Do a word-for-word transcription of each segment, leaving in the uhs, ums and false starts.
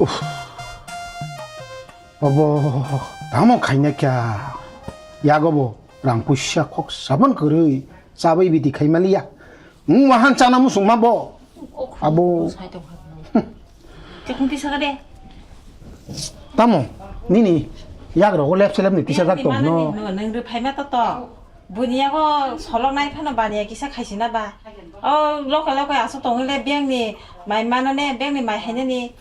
Uff. Obo tamo khaina kya? Yago bo rang puisa khok sabon kwrwi chabai bidi khaimaliya. Wng wahan chana musungma bo. Abo. Sai tong kha. Te khung tisa ka de. Tamo nini yagrogo lep selep ni tisa jak tong no. Nang rw phaima to to. Buini yago solok nai phano baniya kisa khaisina ba. O lokai lokai aswk tongwi le bengni mai manane, bengni mai hainani.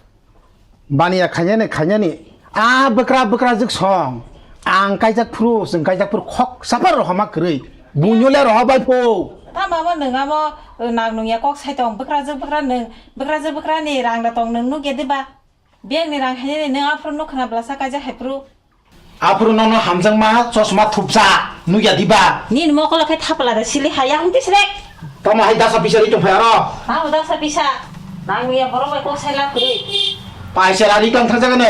Baniya khainani, khainani. A bwkra, bwkra jwk song. Ang kaijak phuru, chwng kaijak phuru khok sapar rohoma kwrwi. Buino le roho bai phu. Tamo amo nwng amo, uh, nang nungya kok sai tong. Bwkra jwk bwkra nwng, bwkra jwk bwkra ni rang da tong nwng nugya diba? Bengni rang hainani nwng aphuru nuk khna blasa kaijak hai phuru. Aphuru nono hamjakma chosma thupsa nukya diba? Nini mokolo khe thapla da sili ha, yakung tisrek. Tamo hai dasa pisa ri tongphai aro? Tamo dasa pisa? Nang nuya borok bai kok sai lab kwrwi. Paisa rani tong thang jagano.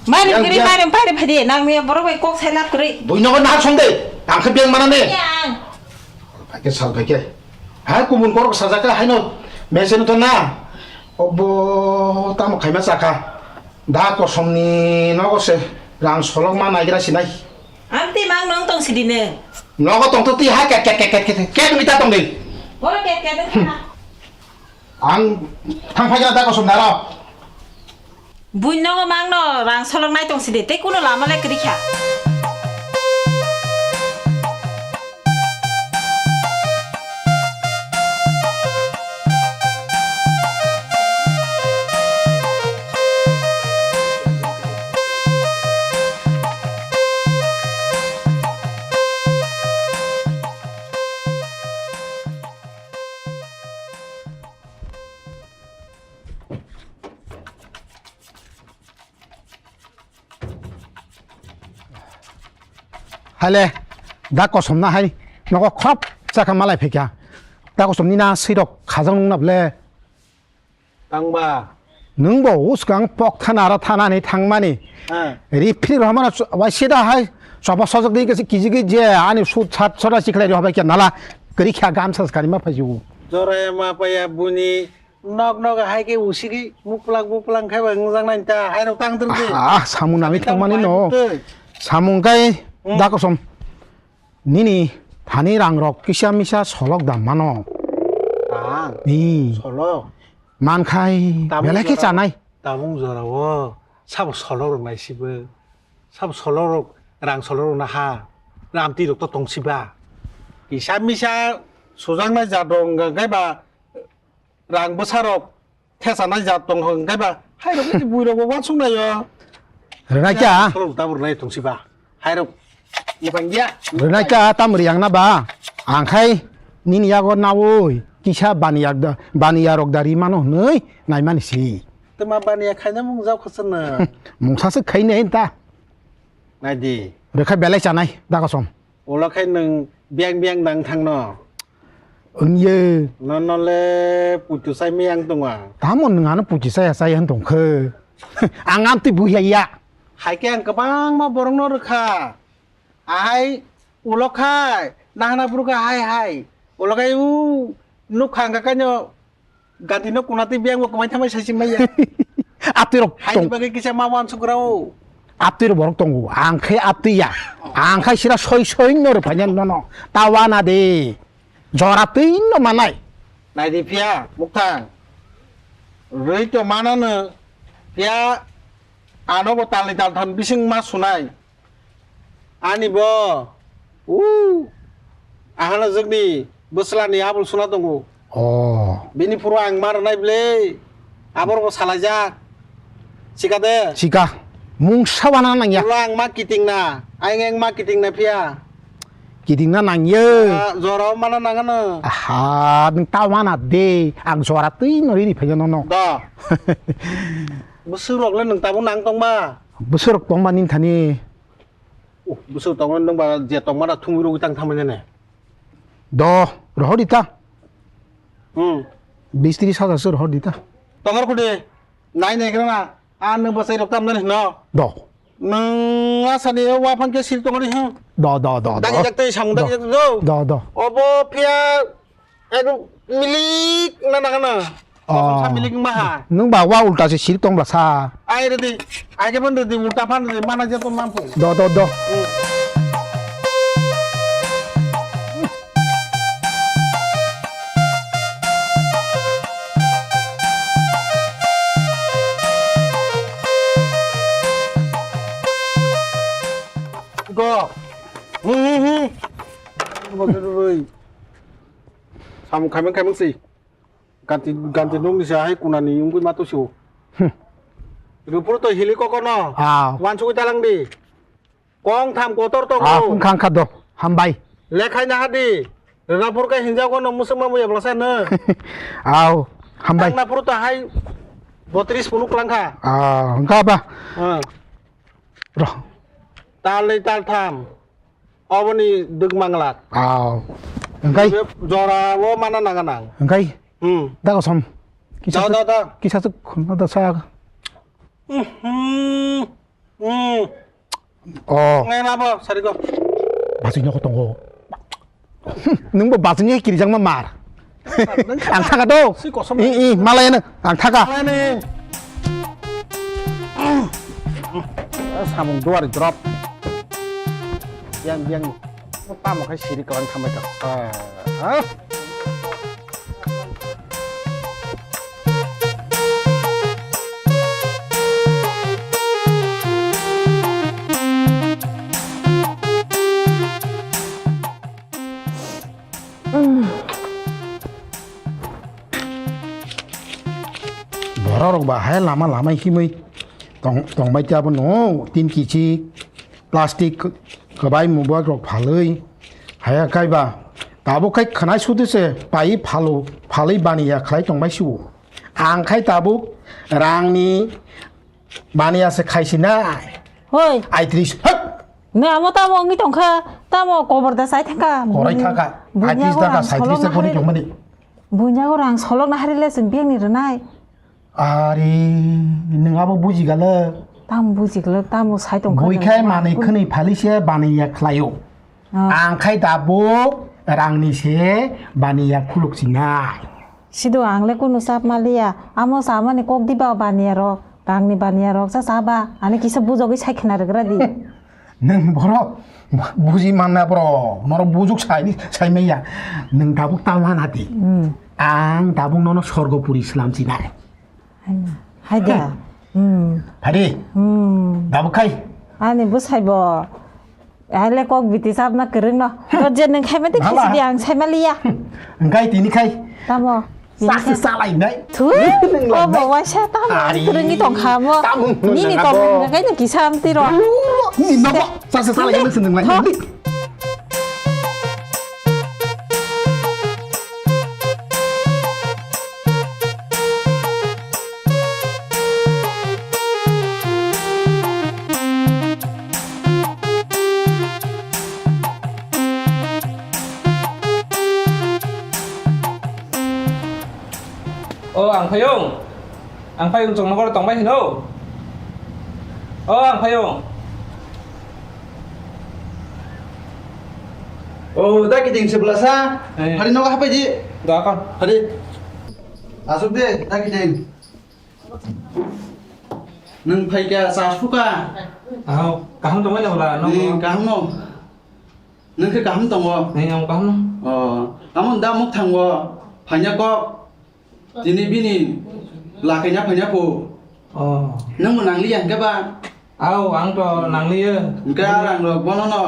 Mari yang kwrwi, dia mari, mari phadi. Nang nuya borok bai kok sai lab kwrwi. Bui nogo nahar song de. Ang khe beng mana ne? Yang. Paike sal paike. Ha, kubun korok sajaka haino. Mese no to na. Obo tamo khaima saka. Da kosomni nogo se rang solok ma naigra sinai. Amtwi mang nong tong sidi neng. Nogo tong to twi ha ket ket ket ket ket ket mi ta tong di. Boro ket ket wng kha. Ang thang phai da kosom daro. Buin nogo mang no rang solok nai tong sidi tei kuno lama le kwrwi kha. Hale, da kosom na hai, nogo khop chakha malai phikha. Da kosom ni na sirok khajang nung na ble. Tangba. Nung bo uskang pok thana aro thana ni thangmani. Ha. Ri phiri rohmana wa sida hai, sobo sojok di kisi kiji ki je, ani sut sat sora siklai rohbai kya nala, kri kya gam sas kari ma phaji u. Jora ma pa ya buni. Nok nok hai khe usigi muplang muplang khai ba wngjaknai ta hai rok tang tong di. Ah, samung nami tang thangmani pai no. Twi. Samung kai Hmm. Da kosom. Nini thani rang rok kisa misa solok da mano. Tang. Ni. Solok. Man khai Tabuk belai khe jora. Chanai. Tabuk jora o sabo solok rok nai sibo. Sabo solok rok rang solok rok na ha. Ramti rok to tong siba. Kisa misa sujaknai jat rok wngkha khe ba Rang bwsarok thesanai jat tong hwnkhe ba, hairok ni buirok bo uansuk nai o. Rwnaikha. Solok tabuk rwnai tong si ba. Hairok ni bangya. Rwnaikha tam riyang na ba. Ang khai nini yago naui kisa baniya da, baniya rok da ri mano hwnwi nai mani si. Tma baniya khaina mung jao khosor na. Mungsa se khai nai ta. Nai di. Rwkha belai chanai da kosom. Ulo khai nwng biyang biyang nang thangno. Wngye. Nono le puitu sai miyang tongo. Tamo nwng ano puitu saya saya hwn tongkhe. Ang amtwi buhiya ya. Hai khe ang kwbangma borokno rwkha. Ahai ulo khai nahana phuru kha hai hai. Ulo khai u nuk khang kha kaino. Gandhi no kuna twi biyang bo kwmai thamai sai sing maya. Atwi rok Haini tong. Bagwi kisa ma wan sugra o. Atwi rok borok tongo. Ang khe atwi ya. Ang khai sira soi soi no rw phanya no no. Ta wana de. Jora twi no manai. Nai di phiya muktang. Rwi to mana no. Phiya ano bo talni taltham bising ma sunai. Ani bo, u, ahana jwkni bwslani abul suna tongo. Oh. Bini phuru ang ma rwnai bwle, aborok bo salaijak. Sika de? Sika. Mungsa wana nangya. Ulo ang ma kiting na, ayang ayang ma kiting na phiya. Kiting na nangya. Ah, jora o mana nangano. Aha, nwng ta wana de, ang jora twi no rini phaiya nono. Do. Bwswk rok le nwng tabuk nang tongma? Bwswk rok tongma nini thani. Oh, bwswk tongma nwng ba je tongma da thumui rogwi tang thamani ne. Do, rohor di ta. Hmm. Bis tris hajar se rohor di ta. Tongor khudi, nai nai kena na, a nwng bwsai rok tam nani hino. Do. Nwng asani o waphang ke sil tongori hino. Do, do, do, do. Dagi jak tei samung dagi jak do. Do, do. Obo phiya ekdom milik na nangana. Kosom sa milik wngma ha. Nwng ba wa ulta se sirik tong bla sa. Ai redi, ai ke ban redi, ulta phan redi, mana je tong nam pho. Do, do, do. Go. Hmm, hmm, hmm. Samung khaimang khaimang si. Ganti, ganti nung ni sa hai kuna ni ungui matu su. Hmm. Rupur to hili koko no. Ah. Wan sugui talang di. Kong tham kotor to. Ah, ko. Wngkha, wngkha do. Hambai. Lekhai na hadi. Rena pur ka hinja ko no musuk ma muya blasa no. Au, hambai. Tang na pur to hai botris punuk langkha. Ah, wngkha ba. Ah. Roh. Tal nei tal tham. Oboni dwk manglak. Aw. Hingkai? Jora o mana naga nang. Hingkai? Hmm. Da kosom. Kisa Da, da, da. Kisa suk khunna da sa. Hmm. Hmm. Oh. Ngai na bo, sari ko. Basui no tongo. Nwng bo basui ni kirijak ma mar. Ang thaka do. Si kosom. I, i, malai na. Ang thaka. Malai ni. Samung duari drop. Yang, yang. Tamo khai siri kawan thamai ka. Ah. Borok rok ba hai lama lama himwi tong, tongbai tei abono tin kichik plastic kwbai mubok rok phalwi haya kaiba tabuk khai khwnai sudi se pai phalo phalwi baniya khlai tongbai sio. Ang khai tabuk rangni baniya se khaisi nai. Hoi. Aitris, hak! Ne amo tamo wngwi tongkha, tamo kobor da sai thangkha. Korai thangkha. Bunya aitris go taka, rang saitris solok ta goni nahari. Tongmani. Bunya go rang solok nahari le chwng biyang ni rwnai. Ari, nwng abo buji galo. Tamo buji galo, tamo sai tongkha. Bui khai nwng manwi khwnwi phali se baniya khlaio. Ah. Ang khai tabuk rangni se baniya khuluk sinai. Sido ang le kunu chap maliya. Amo samani kok diba baniya rok, rangni baniya rok cha chaba. Ani kisa bujogwi sai khna rwgra di. Nwng borok buji manna borok, norok bujuk sai, sai maya. Nwng tabuk ta wana di. Hmm. Ang tabuk nono sorgopuri slam sinai. Hai da. Hmm. Phadi. Hmm. Tabuk khai. Ani bwsai bo. Ai le kok biti sabna kwrwng no. To je nwng khai mate khisi di ang sai maliya. Engkai tini khai. Tamo. Sasi salai nai. Thu. Nwng ko lai bo nai. Waisa tamo. Ari. Kwrwng ni tong kha mo. Tamo nwng nang abo. Nini tong nang kai nang kisa am tiro. Ni no bo. Sasi salai nai sini nang lai. Tho. O, ang phayung. Ang phayung chwng nokar tongbai hino. O, ang phayung. O, da kiting se bwlasa. Eh. Hari nogo hapai di. Da ka. Hari. Asuk de, da kiting. Nwng phaikha, cha sukha. Aho, kaham tongmani bwla, no? Ni kaham no. Nwng khe kaham tongo. Ni ang kaham no. O, tamo da muk thango. Phaina kok. Tini bini lakaina phaina phu. Oh. Nwng mo nangliya hwnkhe ba? Au, ang to nangliya. Hwnkhe arang rok bono no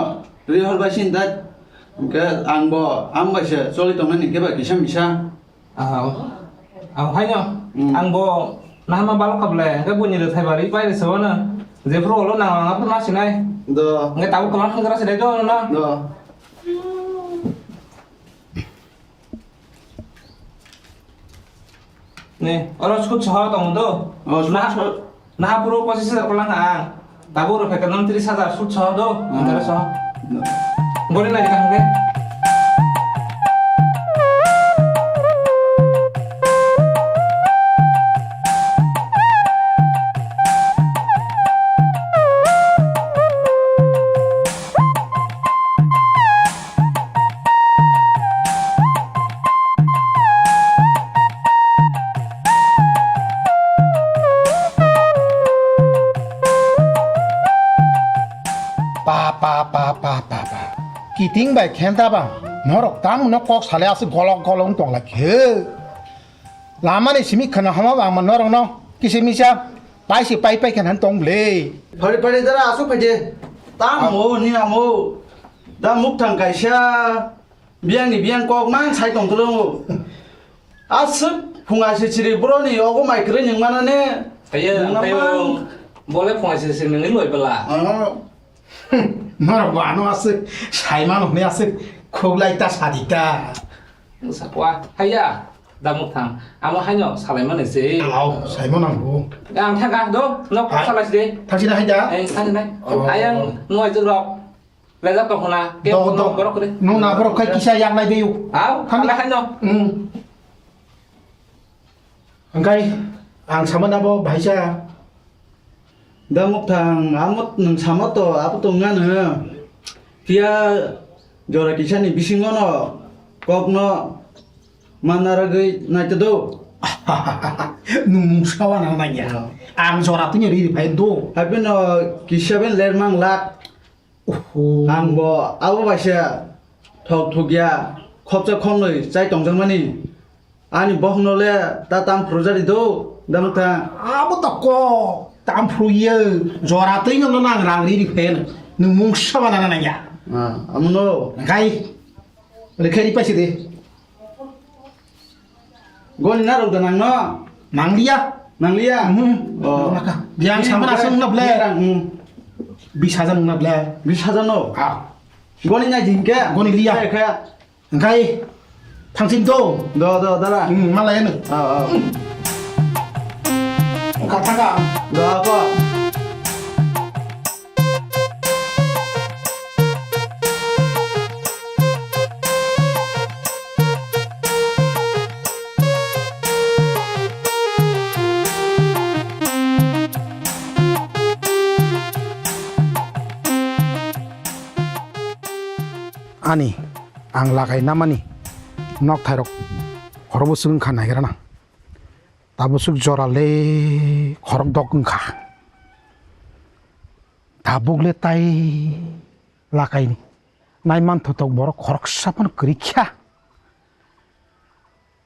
rihor bai sin da. Hwnkhe ang bo ang bai se choli tongnani hwnkhe ba kisa misa. Au. Au, haino. Hmm. Ang bo nahama balok kable, hwnkhe buini rwthai bari pai rwsao no. Jephuru ulo nang ang aphuru nasinai. Do. Hwnkhe tabuk kwlwng hwngra sinai do no. Do. Ni, oro sut soho tongo do. Oh, sut soho. Naha puro pochis hajar kolang ang. Tabuk rw phaikha non tris hajar sut soho do. Oh. Ang tara soho. No. Gori nai kang de. Apa, apa, apa, apa, apa. Kiting bai khenta bang. Norok tamo no kok sale aswk golok golok wng tong lai khe. Lama ni simi khana hama bang ma norok no kisi misa pai si pai pai khe nan tong ble. Phari phari dara aswk phai de. Tamo ni amo. Da mukthang kaisa. Biyang ni biyang kok mang sai tong tolo. Aswk phunga se chiri bro ni ogo mai kwrwi nung mana ne. Ayo, nung ayo, mang. Bole phunga se se nungni loi bela. Oh. Norok bo ano aswk sai mano hwnwi aswk khuklai ta sadi ta. Sakwa, haya, da mukthang. Amo haino salai mani se. Au, sai mano bo. Ang thaka do, nok salai se. Thang sina hai da? Eh, thang sina. Oh. Ayang nuai jero. Lejak tong hona, ke do, do. Borok kore. Nung na borok khai kisa yak nai beyo. Au, thang kami. Ala haino. Hmm. Angkai, ang sama na bo, bhaisa. Da mukthang, amot nung sama to, apo to ngano. Tia jora kisa ni bising no, kok no, mana ragwi nai to do. Nung mung sawa na nang ya. Ya. Ang jora tu nyari di phai do. Habi no kisa ben ler mang lak. Oho. Ang bo abo bai se thok thok ya, khopsa khomnwi chai tongjakmani. Ani bokhno le ta tam phuru jari do, da mukthang. Abo to ko, tam phuru ye, jora twi no nang rang ri ri phen, nung mung sama na nang ya. Ah, amuno. Nang kai, le kheri pa si de. Goni narok da nangno? Nangliya. Nangliya? Mhm. Oh. Naka. Yang sama nasa nungna ble. Yang, hmm. Bis hajar nungna ble. Bis hajar no? Ah. Goni nai jingke? Goni liya. Kaya, kaya. Engkai thangsin to. Do, do, dara. Hmm, malai eno. Ah, ah. Kata ka. Do, apa? Ani, ang lagai namani nokthairok khorokbo swngkha naigrana. Tabuk swk jora le khorok dok wngkha. Tabuk le tai lakaini. Nai manthotok borok khoroksa phano kwrwi kha.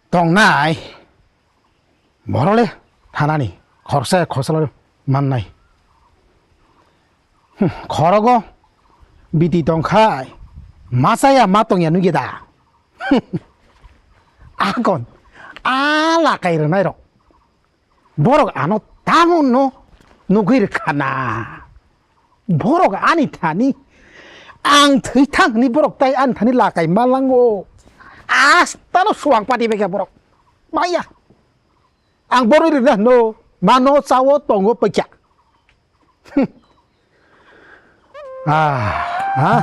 Tongnai borok le thanani khoroksa khoroksa le mannai. Hmm, khorogo biti tongkhai machaya ma tongya nugya da. Akon a lakai rwnai rok. Borok ano tamo no nugwi rwkha na. Borok ani thani ang thwi thang hwnwi borok tai ani thani lakai ma lango. Astano suang pati bai kha borok. Maya. Ang borok rwna hwno mano chawo tongo paikha. Ah, ha?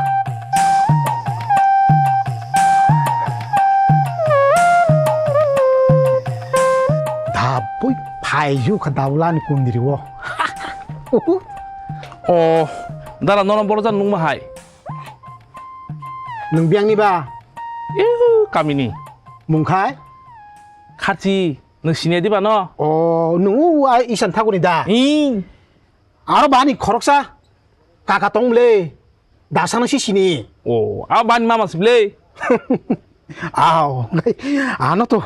Dabui phaiyu kha daulani kundiri o. O, dara nono borojan nungma hai. Nwng biyangni ba? Ew, kamini. Mungkhai? Kharchi, nwng siniya diba no? O, nungu a isan thaguni da? Ih. Aro bani khoroksa kaka tong ble, dasano si sini. O, a bani mama si ble. Aw, ano to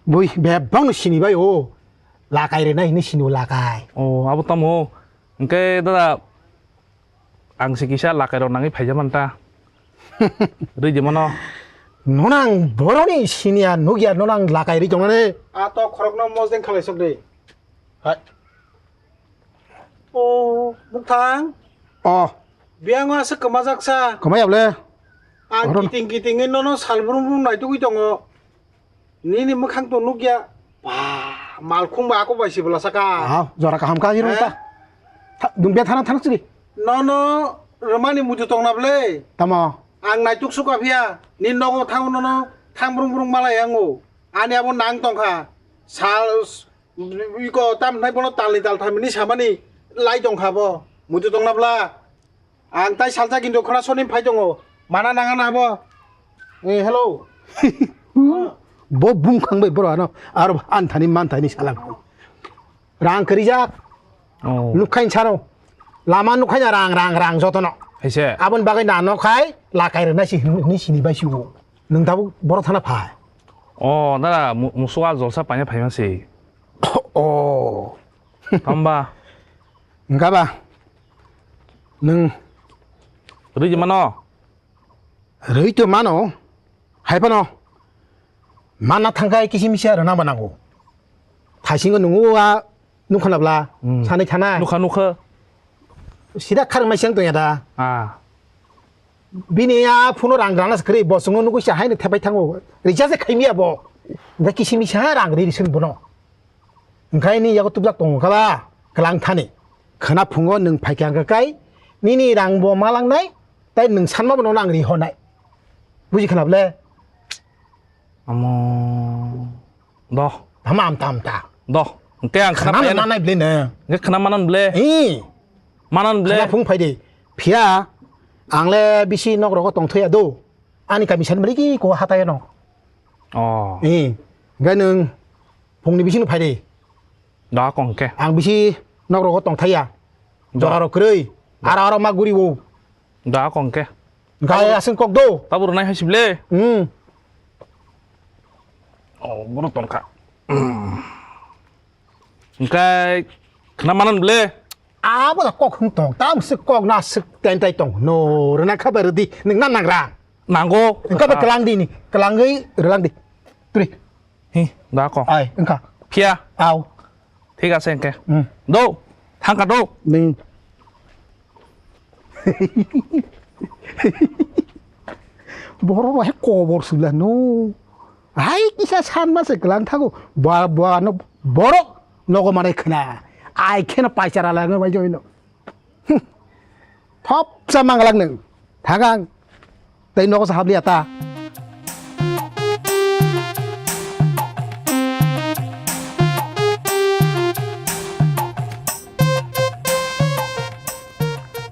bui bebang no sini bai o. Lakai re nai ni sini lakai. O, abo tamo. Engke dada ang si kisa lakai rok nangwi phaija manta. Rwi di mano. Nonang boroni siniya nugya nonang lakai ri tongnani. A to khorokno mojeng khalai sok de. Hai. O, Mukthang. O. Biyango aswk kwmajak sa. Kwmaya ble? Ang kiting kitingwi nono sal brum brum naitugwi tongo. Nini mwkhang to nukya. Ba, malkhung ba ako bai si bwla saka. Ah, jora kaham ka hirung ta. Tha-, dungbe thana thana chiri. Nono rwmani muitu tongna ble. Tamo? Ang naituk suka phiya. Ni nogo thango nono thang brum brum malai ango. Ani abo nang tongkha. Sal, iko tam hnai bono talni tal thamini samani lai tongkha bo. Muitu tongna bla. Ang tai salsa kintu khorasoni phai tongo. Mana nanga na bo. Eh, hello. Bo bumkhang bai boro ano. Aro anthani manthani salang. Rang krijak. Oh. Nukhain sano. Lama nukhain rang, rang, rang jotono. Haise. Aboni bagwi na nok hai lakai rwnai si hwnwi sini bai si o. Nwng tabuk borok thana phai. O, dara, mu-, musugo jolsa paina phaima se. O. Tamba. Wngkha ba? Nwng. Rwi mano? Rwi to mano. Hai phano. Manna thangkha kisi misa rwna ba nango. Thaisingo nungo a nukha nabla. Hmm. Sanai thana. Nukha, nukha. Sida kharang mai seng tongya da. Ah. Bini a phone rang rana se kwrwi, bo chwngno nugwi se haino thepai thango. Recharge khaimiya bo. Hwnkhe kisi misa rang ri risin bono. Hwnkhe nini yago tubjak tongo kha ba, kwlang thani. Khwna phungo nwng phaikha hwnkhe kai, nini rang bo malangnai, tai nwng sanma bono ang ri honai. Buji khna ble? Amo. Doh. Tama amta amta. Doh. Hwnkhe ang khna Khna phaiya na. Manai ble no. Hwnkhe khna manan ble. Ee. Manan ble. Khna phung phai de. Phiya ang le bisi nok rogo tong thaya do. Ani kami san bali ki ko hataya no. Oh. Ee. Hwnkhe nwng phungni bising phai de. Da kong khe. Ang bisi nok rogo tong thaya. Da. Jora rok kwrwi. Da. Ara ara ma guri wo. Da kong khe. Gai aswng kok do. Tabuk rwnai hai sible. Hmm. Oh, bono tongkha. Hwnkhe khna manan ble. Abo da kok hwn tong. Tam se kok na se ten tai tong. No, rwna kha ba rwdi. Nwng na nangra. Nango. Wngkha ba kwlang di ni. Kwlangwi rwlang di. Turi. Hi, da kong. Ai, wngkha. Phiya. Au. Thik ase hwnkhe. Hmm. Do, thangkha do. Neng. Borok bai kobor sula no. Ai kisa san ma se kwlang thago. Ba, ba no borok nogo manai khna. Ai kheno paisa rala ngai bai joino. Hmm. Thopsa manglak nwng. Thangang. Tei nogo sa habliya ta.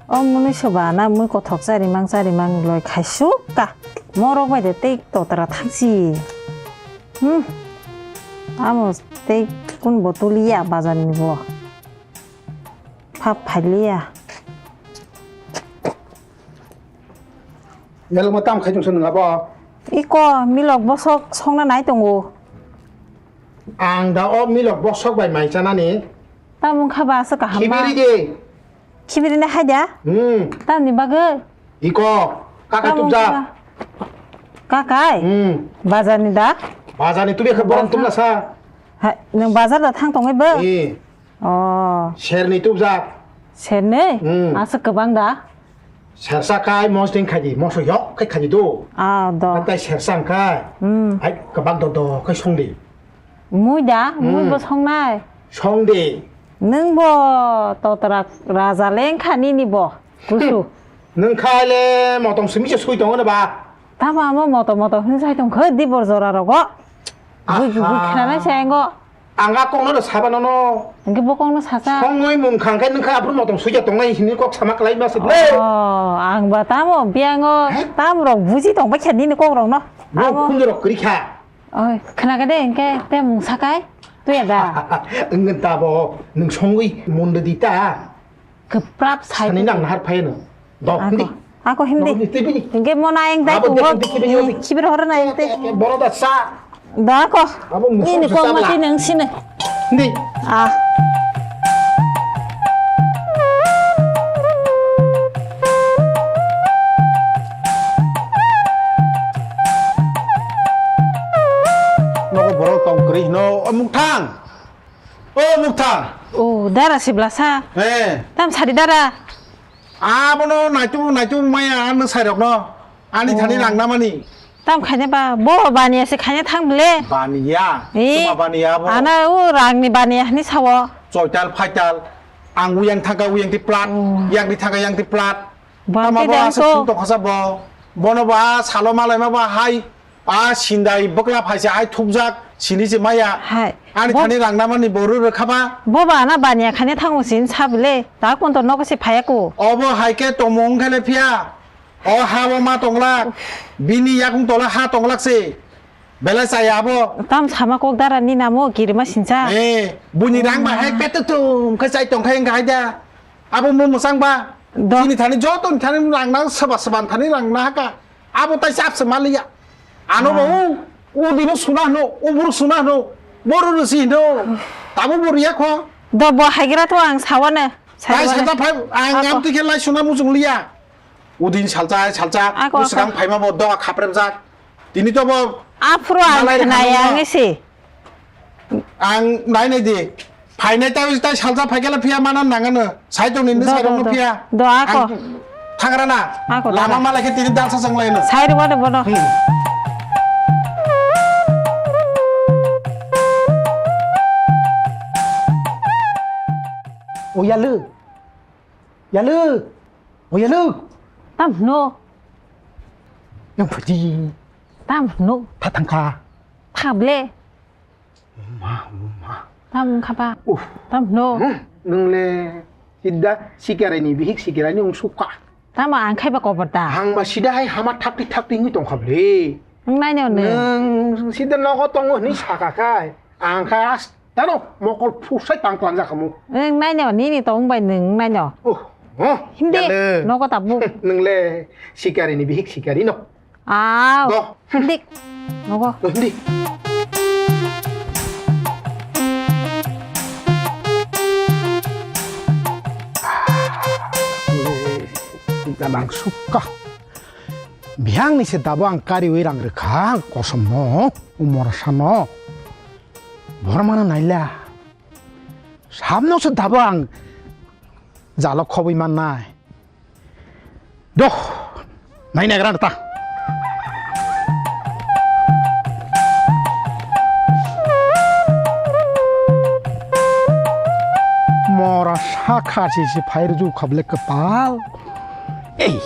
O mwnwi soba na mui kothok charimang charimang loi khaisuk ka. Morok bai de tei totra thangsi. Hmm. Amo tei kun bo tuliya bazar ni bo. Phap phailiya. Yalo mo tam khai tong swnung abo. Iko milok bosok songna nai tongo. Ang da o milok bosok bai mai chanani. Tam wngkha ba aswk kaham ma. Khibiri de. Khibiri na hai da? Hmm. Tamni bagwi. Iko kakai tubjak. Kakai? Hmm. Bazar ni da? Bazar ni tubi khe borom tubla sa. Hai, nwng bazar da thang tongwi bo? Eh. Oh. Serni tubjak. Serni? Hmm. Aswk kwbang da? Sersa kai mosding khaidi, moso yok kai khaidi do. Ah, do. Tai sersa kai. Hmm. Ai kwbang do do kai songdi. Mui da, mui hmm. Bo songnai. Songdi. Nwng bo totra raja lengkha nini bo. Kusu. Nwng khai le motong simi se sui tongo ne ba. Tamo amo moto moto hwn sai tong kho di bor jora rogo. Bui bui khna nai se engo. Ang a kokno no saba nono. Hwnkhe bo kokno sasa. Songwi mung khang khe nwng kha aphuru motong suija tongnai hwnwi kok sama kwlai ma se ble. Oh, ang ba tamo biyango he? Tam rok buji tong baikha nini kok rok no. Bo amo khunju rok kwrwi kha. Oi, khna kha de hwnkhe te mung sakai. Tuya da. Wngkha ta bo nwng songwi mun rwdi ta. Kwprap sai. Sani nang nahar phai no. Dok, ako, hindi. Ako hindi. Hindi, hindi. Hingke mo na yang dai. Abo tungo. Dek, dek, dek, dek. Khibir horo na yang te. Boro da sa. Da ako. Abo musuh. Ini ko mati nang sini. Hindi. Ah. Nogo borok tong kwrwi hino, o Mukthang. O Mukthang. O dara sibla sa. Eh. Tam sari dara. Abono naitu naitu maya ano sairokno. Ani thani rang namani. Tam khaina ba bo baniya se khaina thang bile. Baniya. Eh. Tuma baniya bo. Ana o rangni baniya hani sawo. Choital phaital. Ang uyang thangka uyang ti plat. Oh. Yang di thangka yang ti plat. Tama bo asa thung tong khasa bo. Bono ba salo malai ma ba hai. A sindai bwkla phaisa hai thupjak sini se maya. Hai. Ani thani rang namani bo rw rw khaba. Bo ba na baniya khani thango sin sa bile. Ta kon to nok se phaya ko. Obo hai ke tomong khale phiya. O ha bo ma tonglak. Bini yakung tola ha tonglak se. Belai chaya abo. Tam sama kok dara ni namo kirima sinsa. Eh, buni rang ba hai petutum khe chai tong khai khai da. Abo mo musang ba. Do. Chini thani joto ni thani rang na saba saba thani rang na haka. Abo tai chap se maliya. Ano bo u, u dino suna hno, u buru suna hno, boru rusi hno. Tabo bo riya kho. Do bo haigra to ang sawane. Tai sata phai, ang am tikhe lai suna muchung liya. Udin salcha, salcha, ako, ako. Usgang phaima bo doga khaprem jak. Tini to bo aphuru ang malai khnaya khanung no. Ang ese. Ang nai nai di. Phainai tai, tai salcha phaikala phiya mana nangano. Sai tong nini do, sai do, rokno do. Phiya. Do, ako. Ang thangra na. Ako, lama thangra. Malai khe tini dalsa chang lai no. Sai ro bodo, bodo. Hmm. O yalu. Yalu. O yalu. Tam no. Yang phaji. Tam no. Tha thangkha. Thable. Ma, ma. Tam khaba. Uf. Tam no. Hmm, nwng le sidda sikarai ni bihik sikarai ni wng sukha. Tamo ang khaiba kobor da. Ang ba sida hai hama thakti thakti wngwi tongkha ble. Wng nai no nwng. Nwng sida nogo tongo hwnwi sakha khai. Ang kha as tano mokol phusai tang tlanjak hamu. Wng nai no nini tong bai nwng wng nai no. Oh, oh. Hindi. Yale. Nogo tabu. Nwng le sikari ni bihik sikari no. Aw. Go. Dik. Nogo. Go, dik. Ika nang sukha. Bihang ni se dabo ang kariwi rang rwkha ang kosom no, umor sano. Bormana naila. Samno se dabo ang jalo khobwi mannai. Doh, nai nagra ta. Mora sakha si si phai rwju khable kwpal. Ei. Mo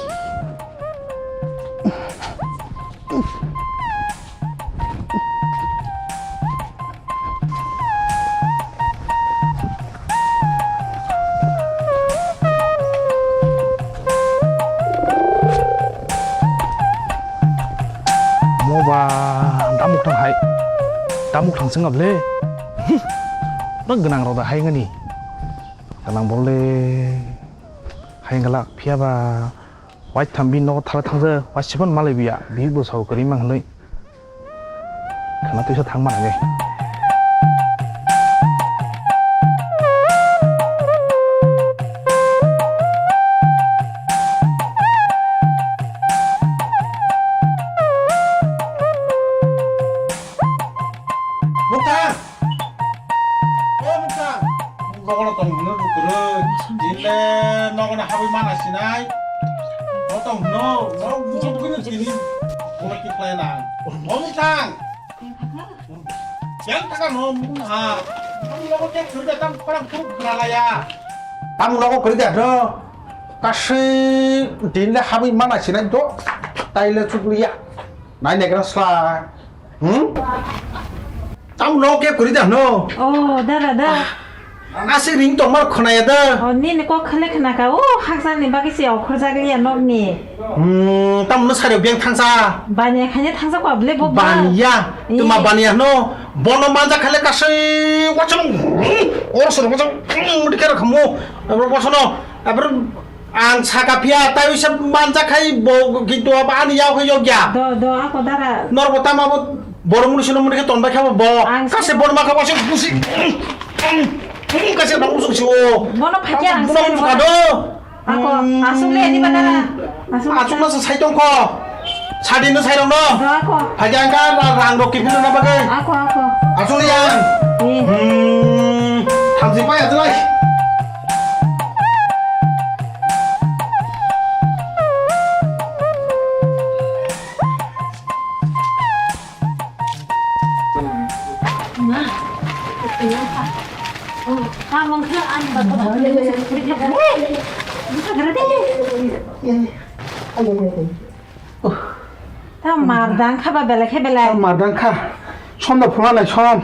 ba damuk thang hai. Damuk thang sengap le. Rak gwnang rok da hai ngani. Kanang bol le. Hai galak phiya ba. Waitham bini nogo thala thangjak, waisibon malai biya, bihik bo sao kwrwi mang hinwi. Khana twisa thang manai. Bukha! O bukha! Nogo no tong hwnwi bo kwrwi. Dinle nogo no habwi mana sinai. O tong hwno, no bukha bukha no tini. Bono ki khlai na. O bukha! Yang taka no bukha. Tam nogo te khwrwi da tam khorang khuruk khna laya. Tam nogo kwrwi da no. Kasui dinle habwi mana sinai do. Taile chukliya. Nai negra sla. Hmm? Tam no ke kuri da no. Oh, dara da. Asi ring tongmar khonaya da. Oh, nini kok khale khnaka. Oh, haksa ni bagwi se okhorjak ya nok ni. Hmm, tam no sari beng thangsa. Baniya khanya thangsa ko ble bo ba. Baniya. Eh. Tuma baniya no. Bono manja khale kasui wachung. Hmm, or soro wachung. Hmm, mudi kera khamu. Abro bosono. Abro Ang saka phiya, tai wisa manjak khai bo, kintu abo ani yak khe yokya. Do, do, ako dara. Norbo tama bo, borok muni sino muni khe tonbai kha bo, bo. Ang kase borma kha bo se busi. Kase nang usuk si o. Bono phakya ang bono saka muka do. Ako, asuk le ani ba dara. Asuk. Asuk na sa sai tong kho. Sadi no sai rong no. Do ako. Phakya ang ka ra-, rang rok kiphil na bagwi. Ako, ako. Asuk le yang. Eh. Hmm. Thamsi pa ya tulai. Ta mar dang kha ba belai khe belai. Mar dang kha. Som da phunga nai som.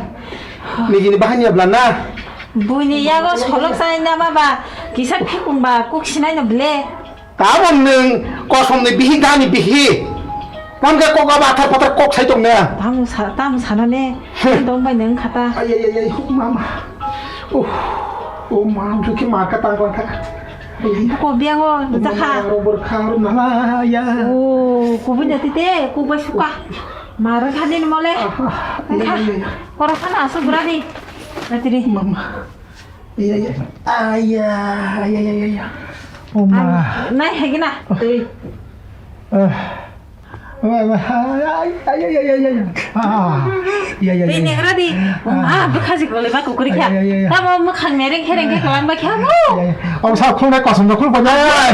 Nigini bahai ni abla na. Buini yago solok sai na ma ba kisa phikung ba kuk sinai no ble. Tamo nwng kosom ni bihi dani bihi. Tam khe kok abo athar pathar kok sai tong ne. Tamo sa, tamo sano ne. Dong bai nwng khata. Ai, ai, ai, ai, huk mama. Uh, oh, mam, jukhi ma ka tang kha. Buko biango jakha. Aro bor kha aro nala ya. O, kubui jati te, kubai suka. Marang khani ni mole. Ah, ah, iya, iya, iya. Korok khana asuk gura di. Datri. Mama. Iya, iya. Ayah, ayah, ayah, ayah. Oh, ma. Nai hegina. Tui. Eh. Wah, wah, ayah, ayah, ayah, ayah, ayah. Ah, iya, iya, iya, iya. Tui negra di. Ah. Ah, bwkha jik bolai ba kukuri kya. Ayah, ayah, ayah. Tamo mwkhang mereng hereng ke kalang ba kya mo. Ayah, ayah. Om sa khung dai kosong khung ba jai.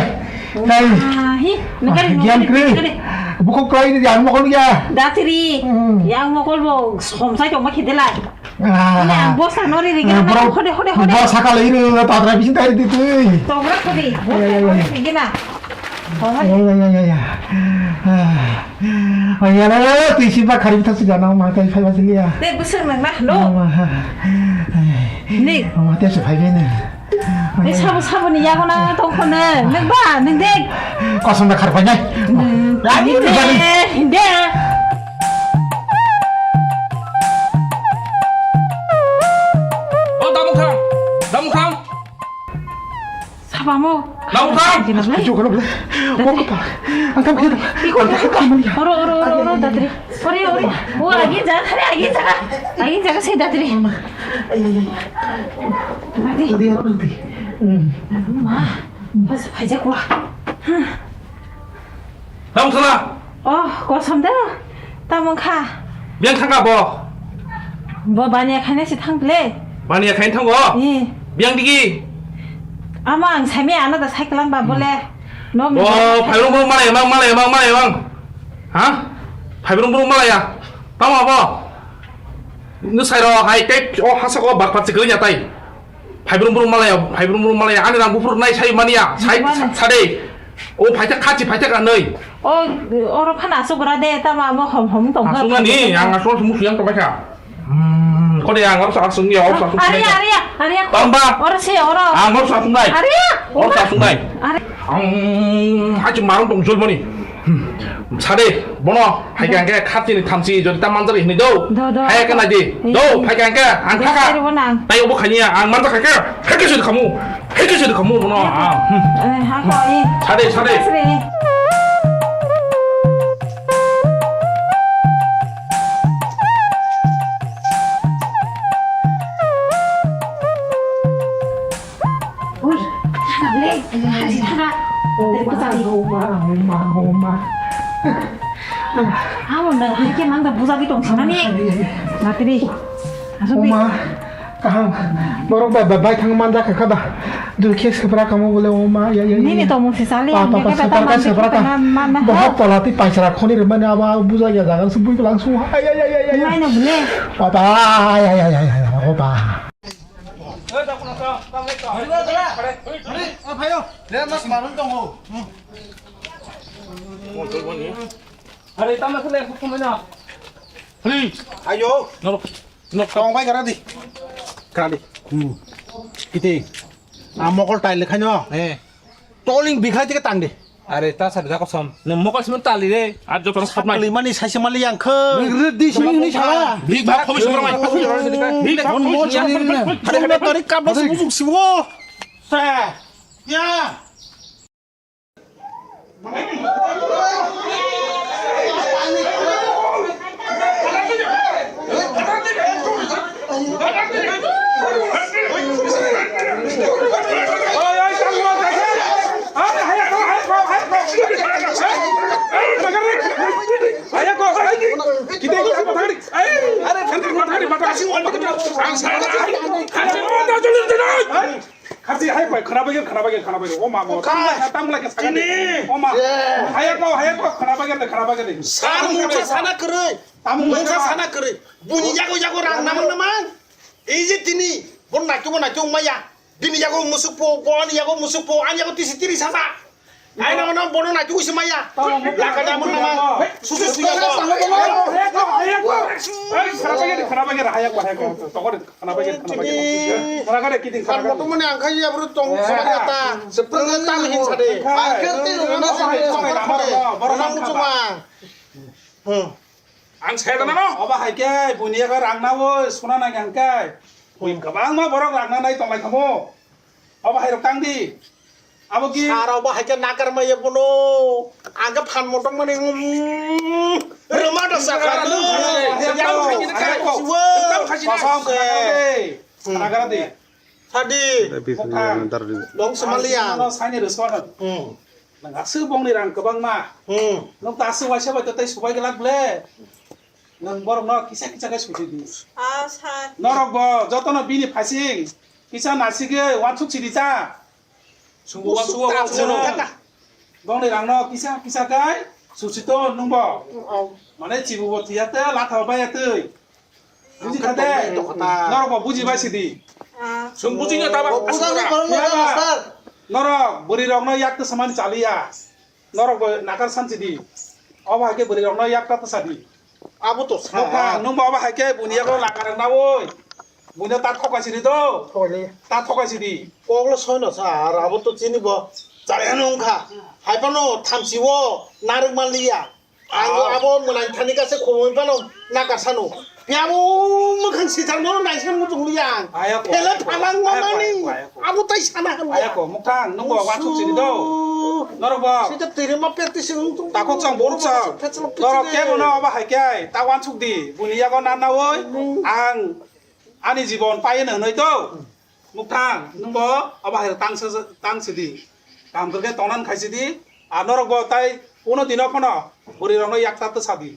Hei. Ah, hi. Negari, ah, negari, negari. Buko krai ni yang mokol ya. Datri. Hmm. Yang mokol bo somsai tong ma khide lai. Ah. Ini ang bosa nori ri gina, ah, bro, hode, hode, hode. Bosa kali ini, patra bisin tadi itu. Tobra kodi, bosa nori ri gina. Tobra. Ya, ya, ya, ya, ya. Ah. Oh, ya, la, la, la, tu isi ba kari bita sudah nama, tai fai basi liya. Te busur nang nah, no. Nama, ha. Ni. Nama, te su fai bene. Ni sabo, sabo ni yago na tongkho ne. Nang ba, nang de. Kosong da kharpai nai. Nang de, de. O Damukhang, Damukhang. Sabo mo. Damukhang. Ayo, kalau boleh. Mau ke apa? Angkat kita. Iko, iko, iko. Oro, oro, oro, oro, datri. Ori, ori. O, agi jaga, agi jaga. Agi jaga se datri. Ayo, ayo, ayo. Datri. Tadi apa nanti? Hmm. Ma, pas aja kuah. Tamo sala? Oh, kosong da. Tamo kha. Biang thangka bo? Bo baniya khaina si thang le. Baniya khaina thango? Ni. Biang digi? Ama ang sami ana da cycle ang ba bole. No. Oh, phairung bo malai mang, malai mang, malai mang. Ha? Phairung bo malaya. Tamo abo? Nusai ro hai tek o hasa ko bakpat sikri nyatai. Phaibrung brung malaya, phaibrung brung malaya, ani rang buphuru nai sai mania, sai. Mane. Sade. O phaita khachi phaita kanai. O, oro phana asuk gra de, tama amo hom hom tong kha. Asuk nani, ang asuk musu yang tong kha. Hmm, kode ang oro asuk ya, oro asuk. Aria, aria, aria. Tamba. Oro se, oro. Ang oro asuk nai. Aria. Oro asuk nai. Aria. Ang hachi marung tong jol mani. Hmm. Sade, bono, hai khe ang khe khatini thamchi, jodi ta manjak hinwi do. Do, do. Hai khe nai di. Eh, do, eh. Hai khe ang khe, ang kha kha. Bai, bai, bai, nang. Tai obo khani ya, ang manjak kha khe, hai khe sori khamu, hai khe sori khamu, bono, ah, hmm. Eh, ha, ko, eh. Sade, sade. Sade. Ui, thangkha ble, haji thangkha. Oma, oma, oma, oma. Amo nang hai khe mang da buja bi tong sinani. Natri. Asuk bi. Oma, kaham. Borok bai, bai, bai thang man jakha kha da. Dui khe sipra kamo bole oma, ya, ya, ya. Nini tongmung se sali, pa, ang pa, pa, khe sipra kata ka, man sipra ka. Khe na, ma, ma, bohot ha. Tola twi paisra khoni rwmani aba buja ya jaga su bui lang su. Ay, ay, ay, ay, ay. Nai no bole. Papa, ay, ay, ay, ay, ay, ay, oba. Are, tamo khle, hukum na. Hri. Ayo. Norok, norok. Tong bai gara di. Kali. Hmm. Kiti. A mokol tai le khaino. Eh. Toling bikhai tike tang de. Are ta sa da kosom. Ne mokol simen tali re. Ar joto khapnai. Sakli mani saise mali yang khe. Redi sini ni sala. Big bag khobi sumra mai. Big bag khobi sumra mai. Are are tari kapla sumuk sibo. Sa. Ya. Khasi hai pai, khana bagir, khana bagir, khana bagir. O ma, mo. Khasi. Tam lagi sakit. Ini. O ma. Ye. Haya ko, haya ko, khana bagir, khana bagir. Sar mungsa sana kwrwi. Tam mungsa sana kwrwi. Buni yago, yago rang namang, namang. Ei je tini, bon naikhe, bon naikhe wngmaya. Bini yago musuk po, boni yago musuk po, ani yago tisi tiri sasa. Ai, nama, nama, bono na juice maya. Laka da mun nama. Susu susu. Haya ko, haya ko. Ei, khana bagir, khana bagir, haya ko, haya ko. Tokore, khana bagir, khana bagir. Khana bagir, kiting, khana bagir. Moto mone angkai ya, bro, tong, khana bagir ta. Seprang ta hin sade. Angkai te, nama, sama, sama, sama. Borok nang muchuma. Hmm. Ang sai da nano. Oba hai khe, buini yago rang nawo, suna nang ang khe. Bui kwbangma borok rang nanai tong lai kamo. Oba hai rok tang di. Abo ki? Sara ba hai khe nakar ma ye bono. Ang khe phan motok mani, mm, rwma da sa kha. Ayako, ayako. Siwo. Kosong khe. Khana gara de. Sadi. Bong semaliya. No sani reswa na. Hmm. Nang aswk bongni rang kwbangma. Hmm. Nang ta aswk waisa bai to tei subai glak ble. Nang borok no kisa kisa khe suchi di. Ah, sir. Norok bo joto no bini phasing. Kisa nasige wansuk chidi ta. Sumbu wansuk wansuk. Bongni rang no kisa kisa kai suchi to nung bo. Oh. Mane chibu bo tiya te latha bai ya tei. Buji kha de. Norok bo buji bai sidi. Ah. Chwng buji no tama. Buji no tama, sir. Norok bwrwi rok no yak twi samani chaliya. Norok bo nakar san sidi. Obo hai khe bwrwi rok no yak ta sadi. Abo to sa. Nokha, nung bo obo hai khe buini yago nakar na oi. Buino ta thokai sidi do. Thokai le. Ta thokai sidi. Kok lo soino sa, ar abo to chini bo. Chaya nung kha. Hai phano thamchi o narwk manliya. Ang abo mwnang thani kase khumui phano nakar sano. Piyamo mwkhang sithar mono naisem muchung liya ang. Ayako, Phele ayako, phalang ayako, mamani. Ayako, ayako. Abo tai sana hamya. Ayako, mukhang, nung bo wansuk sini do. Norok bo. Sita tiri ma pekti sing tung. Takok sang borok sang. Norok kebo no abo hai khe ta wansuk di. Buni yago na na oi. Ang ani jibon paye no noi do. Muktang, nungbo obo hai tang se, tang sidi. Kaham khe tongnan khai sidi. Ar norok bo tai uno dino phano bwrwi rokno yakta twi sadi.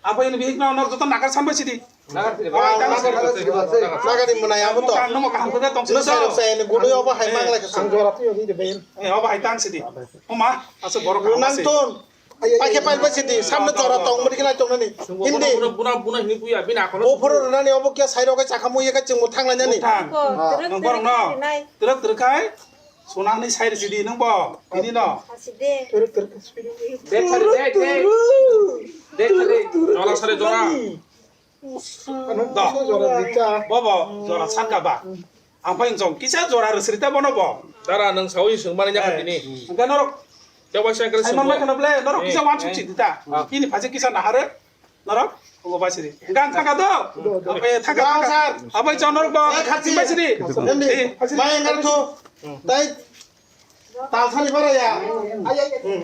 Abo ini bihik no norok joto nakar sambai sidi. Nakar sidi. Obo hai tang sidi. Nagani mwnai abo to. Muktang, nungbo kaham khe tong sidi. Nusai rok sai ni gudui obo hai manglai khe. Ang jora twi di de ben. Eh, obo hai tang sidi. Oma, aswk borok kaham nang se. Ton. Paikhe pail bai sidi, samno jora tong mudi khe nai tongnani. Hindi. Buna, buna, buna hini puya, bini akolo. Bo phoro rwnani obo kya sairo khe chakha muiya khe chwngbo thanglainani. Muktang. Nang borok no. Twrwk twrwk khai. Sunangni sair sidi nang bo. Ini no. Aside. Twrwk twrwk. Dek sari, dek, dek. Dek sari. Jora sari jora. Ano do. Jora dita. Bobo, jora sakha ba. Ang pai jong kisa jora rwsri ta bono bo. Dara nang sawi swng mani nya tini. Hingke norok. Tebo sai kare sai swng man bo. Khana ble, norok kisa wansuk chi dita. Ini phaji kisa nahare. Norok, obo bai siri. Hingke ang thangka do. Abai thangka, thangka. Abai chon norok bo. Eh, khatsi. Bai siri. Hindi. Eh, bai siri. Mai engar tu. Dai. Tal sani bara ya. Ay, ay, ay.